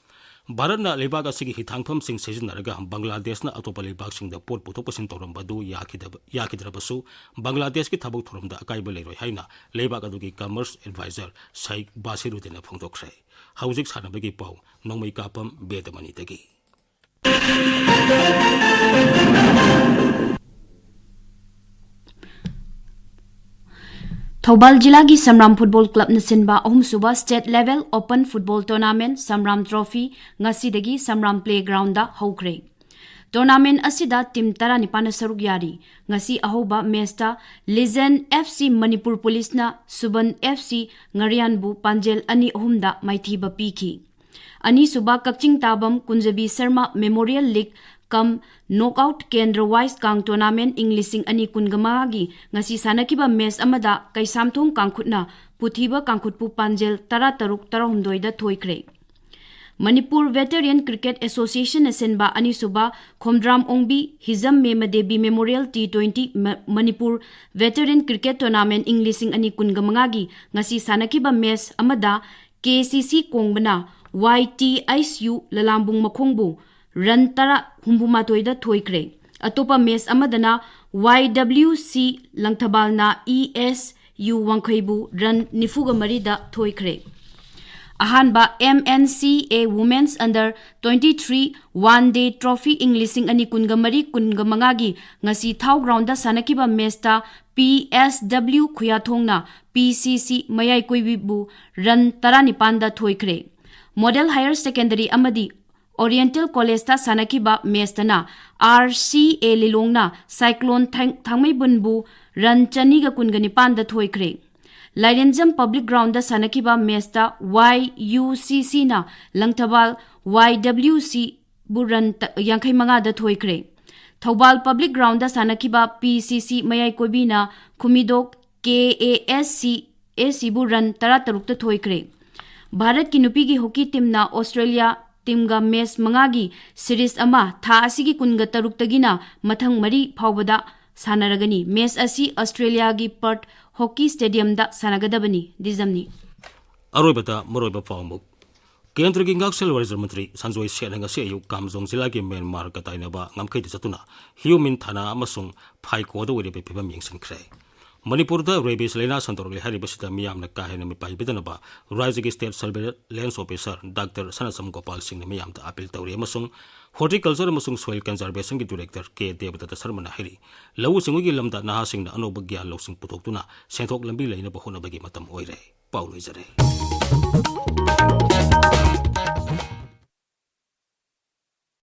ꯚꯥꯔꯠꯅ ꯂꯩꯕꯥꯛ ꯑꯁꯤꯒꯤ ꯍꯤꯊꯥꯡꯐꯝꯁꯤꯡ ꯁꯤꯖꯤꯟꯅꯔꯒ ꯕꯪꯒ꯭ꯂꯥꯗꯦꯁꯅ ꯑꯇꯣꯞꯄ ꯂꯩꯕꯥꯛꯁꯤꯡꯗ ꯄꯣꯠ ꯄꯨꯊꯣꯛ ꯄꯨꯁꯤꯟ ꯇꯧꯔꯝꯕ ꯑꯗꯨ ꯌꯥꯈꯤꯗꯕ-, ꯌꯥꯈꯤꯗ꯭ꯔꯕꯁꯨ, ꯕꯪꯒ꯭ꯂꯥꯗꯦꯁꯀꯤ ꯊꯕꯛ ꯊꯧꯔꯝꯗ ꯑꯀꯥꯏꯕ ꯂꯩꯔꯣꯏ ꯍꯥꯏꯅ ꯂꯩꯕꯥꯛ ꯑꯗꯨꯒꯤ ꯀꯃꯔꯁ ꯑꯦꯗꯚꯥꯏꯖꯔ ꯁꯥꯏꯛ ꯕꯥꯁꯤꯔꯨꯗꯤꯟꯅ ꯐꯣꯡꯗꯣꯛꯈ꯭ꯔꯦ꯫ ꯍꯧꯖꯤꯛ ꯁꯥꯟꯅꯕꯒꯤ ꯄꯥꯎ, ꯅꯣꯡꯃꯩ ꯀꯥꯞꯄꯝ ꯕꯦꯗꯃꯅꯤꯗꯒꯤ꯫ ꯊꯧꯕꯥꯜ ꯖꯤꯂꯥꯒꯤ ꯁꯝꯔꯥꯝ ꯐꯨꯠꯕꯣꯜ ꯀ꯭ꯂꯕꯅ ꯁꯤꯟꯕ ꯑꯍꯨꯝꯁꯨꯕ state level open football tournament Samram trophy ꯉꯁꯤꯗꯒꯤ ꯁꯝꯔꯥꯝ ꯄ꯭ꯂꯦꯒ꯭ꯔꯥꯎꯟꯗ ꯍꯧꯈ꯭ꯔꯦ꯫ ꯇꯣꯔꯅꯥꯃꯦꯟꯠ ꯑꯁꯤꯗ ꯇꯤꯝ ꯇꯔꯥꯅꯤꯄꯥꯟꯅ ꯁꯔꯨꯛ ꯌꯥꯔꯤ꯫ ꯉꯁꯤ ꯑꯍꯧꯕ ꯃꯦꯆꯇ ꯂꯤꯖꯦꯟ ꯑꯦꯐ ꯁꯤ ꯃꯅꯤꯄꯨꯔ ꯄꯨꯂꯤꯁꯅ ꯁꯨꯕꯟ ꯑꯦꯐ ꯁꯤ ꯉꯥꯔꯤꯌꯥꯟꯕꯨ ꯄꯥꯟꯖꯦꯜ ꯑꯅꯤ ꯑꯍꯨꯝꯗ ꯃꯥꯏꯊꯤꯕ ꯄꯤꯈꯤ꯫ ꯑꯅꯤꯁꯨꯕ ꯀꯛꯆꯤꯡ ꯇꯥꯕꯝ ꯀꯨꯟꯖꯕꯤ ꯁꯔꯃ ꯃꯦꯃꯣꯔꯤꯌꯦꯜ ꯂꯤꯒ ꯀꯝ ꯅꯣꯛꯑꯥꯎꯠ ꯀꯦꯟꯗ꯭ꯔ ꯋꯥꯏꯁ ꯀꯥꯡ ꯇꯣꯔꯅꯥꯃꯦꯟꯠ ꯏꯪ ꯂꯤꯁꯤꯡ ꯑꯅꯤ ꯀꯨꯟꯒ ꯃꯉꯥꯒꯤ ꯉꯁꯤ ꯁꯥꯟꯅꯈꯤꯕ ꯃꯦꯆ ꯑꯃꯗ ꯀꯩꯁꯥꯝꯊꯣꯡ ꯀꯥꯡꯈꯨꯠꯅ ꯄꯨꯊꯤꯕ ꯀꯥꯡꯈꯨꯠꯄꯨ ꯄꯥꯟꯖꯦꯜ ꯇꯔꯥꯇꯔꯨꯛ ꯇꯔꯥꯍꯨꯝꯗꯣꯏꯗ ꯊꯣꯏꯈ꯭ꯔꯦ꯫ ꯃꯅꯤꯄꯨꯔ ꯚꯦꯇꯦꯔꯤꯌꯟ ꯀ꯭ꯔꯤꯀꯦꯠ ꯑꯦꯁꯣꯁꯤꯌꯦꯁꯟꯅ ꯁꯤꯟꯕ ꯑꯅꯤꯁꯨꯕ ꯈꯣꯝꯗ꯭ꯔꯥꯝ ꯑꯣꯡꯕꯤ ꯍꯤꯖꯝ ꯃꯦꯃ ꯗꯦꯕꯤ ꯃꯦꯃꯣꯔꯤꯌꯦꯜ ꯇꯤ ꯇ꯭ꯋꯦꯟꯇꯤ ꯃ-, ꯃꯅꯤꯄꯨꯔ ꯚꯦꯇꯦꯔꯤꯌꯟ ꯀ꯭ꯔꯤꯀꯦꯠ ꯇꯣꯔꯅꯥꯃꯦꯟꯠ ꯏꯪ ꯂꯤꯁꯤꯡ ꯑꯅꯤ ꯀꯨꯟꯒ ꯃꯉꯥꯒꯤ ꯉꯁꯤ ꯁꯥꯟꯅꯈꯤꯕ ꯃꯦꯆ ꯑꯃꯗ ꯀꯦ ꯁꯤ ꯁꯤ ꯀꯣꯡꯕꯅ ꯋꯥꯏ ꯇꯤ ꯑꯩꯆ ꯌꯨ ꯂꯂꯥꯝꯕꯨꯡ ꯃꯈꯣꯡꯕꯨ ꯔꯟ ꯇꯔꯥ ꯍꯨꯝꯐꯨꯃꯥꯊꯣꯏꯗ ꯊꯣꯏꯈ꯭ꯔꯦ꯫ ꯑꯇꯣꯞꯄ ꯃꯦꯆ ꯑꯃꯗꯅ ꯋꯥꯏ ꯗꯕ꯭ꯂꯤꯎ ꯁꯤ ꯂꯪꯊꯕꯥꯜꯅ ꯏ ꯑꯦꯁ ꯌꯨ ꯋꯥꯡꯈꯩꯕꯨ ꯔꯟ ꯅꯤꯐꯨꯒ ꯃꯔꯤꯗ ꯊꯣꯏꯈ꯭ꯔꯦ꯫ ꯑꯍꯥꯟꯕ M N C A Women's Under twenty three One Day Trophy ꯏꯪ ꯂꯤꯁꯤꯡ ꯑꯅꯤ ꯀꯨꯟꯒ ꯃꯔꯤ ꯀꯨꯟꯒ ꯃꯉꯥꯒꯤ ꯉꯁꯤ ꯊꯥꯎ ꯒ꯭ꯔꯥꯎꯟꯗ ꯁꯥꯟꯅꯈꯤꯕ ꯃꯦꯆꯇ P S W ꯈꯨꯌꯥꯊꯣꯡꯅ P C C ꯃꯌꯥꯏ ꯀꯣꯏꯕꯤꯕꯨ ꯔꯟ ꯇꯔꯥꯅꯤꯄꯥꯟꯗ ꯊꯣꯏꯈ꯭ꯔꯦ꯫ ꯃꯣꯗꯦꯜ ꯍꯥꯌꯔ ꯁꯦꯀꯦꯟꯗꯔꯤ ꯑꯃꯗꯤ ꯑꯣꯔꯤꯌꯦꯟꯇꯦꯜ ꯀꯣꯂꯦꯖꯇ ꯁꯥꯟꯅꯈꯤꯕ ꯃꯦꯆꯇꯅ R C A ꯂꯤꯂꯣꯡꯅ ꯁꯥꯏꯀ꯭ꯂꯣꯟ ꯊꯥꯡ-, ꯊꯥꯡꯃꯩꯕꯨꯟꯕꯨ ꯔꯟ ꯆꯅꯤꯒ ꯀꯨꯟꯒ ꯅꯤꯄꯥꯟꯗ ꯊꯣꯏꯈ꯭ꯔꯦ꯫ ꯂꯥꯏꯔꯦꯟꯖꯝ ꯄꯕ꯭ꯂꯤꯛ ꯒ꯭ꯔꯥꯎꯟꯗ ꯁꯥꯟꯅꯈꯤꯕ ꯃꯦꯆꯇ Y U C Cꯅ ꯂꯪꯊꯕꯥꯜ Y W Cꯕꯨ ꯔꯟ ꯇ-, ꯌꯥꯡꯈꯩ ꯃꯉꯥꯗ ꯊꯣꯏꯈ꯭ꯔꯦ꯫ ꯊꯧꯕꯥꯜ ꯄꯕ꯭ꯂꯤꯛ ꯒ꯭ꯔꯥꯎꯟꯗ ꯁꯥꯟꯅꯈꯤꯕ P C C ꯃꯌꯥꯏ ꯀꯣꯏꯕꯤꯅ ꯈꯨꯃꯤꯗꯣꯛ K A S C A Cꯕꯨ ꯔꯟ ꯇꯔꯥꯇꯔꯨꯛꯇ ꯊꯣꯏꯈ꯭ꯔꯦ꯫ ꯚꯥꯔꯠꯀꯤ ꯅꯨꯄꯤꯒꯤ ꯍꯣꯀꯤ ꯇꯤꯝꯅ ꯑꯣꯁꯇ꯭ꯔꯦꯂꯤꯌꯥ ꯇꯤꯝꯒ ꯃꯦꯆ ꯃꯉꯥꯒꯤ ꯁꯤꯔꯤꯖ ꯑꯃ ꯊꯥ ꯑꯁꯤꯒꯤ ꯀꯨꯟꯒ ꯇꯔꯨꯛꯇꯒꯤꯅ ꯃꯊꯪ ꯃꯔꯤ ꯐꯥꯎꯕꯗ ꯁꯥꯟꯅꯔꯒꯅꯤ꯫ ꯃꯦꯆ ꯑꯁꯤ ꯑꯣꯁꯇ꯭ꯔꯦꯂꯤꯌꯥꯒꯤ ꯄꯔꯊ ꯍꯣꯀꯤ ꯁ꯭ꯇꯦꯗꯤꯌꯝꯗ ꯁꯥꯟꯅꯒꯗꯕꯅꯤ꯫ ꯗꯤꯖꯝꯅꯤ꯫ ꯑꯔꯣꯏꯕꯗ ꯃꯔꯨꯑꯣꯏꯕ ꯄꯥꯎ ꯑꯃꯨꯛ꯫ ꯀꯦꯟꯗ꯭ꯔꯒꯤ ꯉꯥꯛꯁꯦꯜ ꯔꯥꯖ꯭ꯌ ꯃꯟꯇ꯭ꯔꯤ ꯁꯟꯖꯣꯏ ꯁꯦꯠꯅ ꯉꯁꯤ ꯑꯌꯨꯛ ꯀꯥꯝꯖꯣꯡ ꯖꯤꯂꯥꯒꯤ ꯃ꯭ꯌꯥꯟꯃꯥꯔꯒ ꯇꯥꯏꯅꯕ ꯉꯝꯈꯩꯗ ꯆꯠꯇꯨꯅ ꯍ꯭ꯌꯨ ꯃꯤꯟ ꯊꯥꯅꯥ ꯑꯃꯁꯨꯡ ꯐꯥꯏꯀꯣꯗ ꯑꯣꯏꯔꯤꯕ ꯐꯤꯕꯝ ꯌꯦꯡꯁꯤꯟꯈ꯭ꯔꯦ꯫ ꯃꯅꯤꯄꯨꯔꯗ ꯔꯦꯕꯤꯁ ꯂꯥꯏꯅꯥ ꯁꯟꯗꯣꯔꯛꯂꯦ ꯍꯥꯏꯔꯤꯕꯁꯤꯗ ꯃꯤꯌꯥꯝꯅ ꯀꯥ ꯍꯦꯟꯅ ꯃꯤꯄꯥꯏꯕꯤꯗꯅꯕ ꯔꯥꯖ꯭ꯌꯒꯤ state surveillance officer doctor ꯁꯅꯥꯖꯝ Gopal ꯁꯤꯡꯅ ꯃꯤꯌꯥꯝꯗ ꯑꯥꯄꯤꯜ ꯇꯧꯔꯤ ꯑꯃꯁꯨꯡ ꯍꯣꯔꯇꯤꯀꯜꯆꯔ ꯑꯃꯁꯨꯡ ꯁꯣꯏꯜ ꯀꯟꯖꯔꯕꯦꯁꯟꯒꯤ ꯗꯤꯔꯦꯛꯇꯔ ꯀꯦ ꯗꯦꯕꯗꯠꯇ ꯁꯔꯃꯅ ꯍꯥꯏꯔꯤ, ꯂꯧꯎ ꯁꯤꯡꯎꯒꯤ ꯂꯝꯗ ꯅꯍꯥꯁꯤꯡꯅ ꯑꯅꯧꯕ ꯒ꯭ꯌꯥꯟ ꯂꯧꯁꯤꯡ ꯄꯨꯊꯣꯛꯇꯨꯅ ꯁꯦꯟꯊꯣꯛ ꯂꯝꯕꯤ ꯂꯩꯅꯕ ꯍꯣꯠꯅꯕꯒꯤ ꯃꯇꯝ ꯑꯣꯏꯔꯦ꯫ ꯄꯥꯎ ꯂꯣꯏꯖꯔꯦ꯫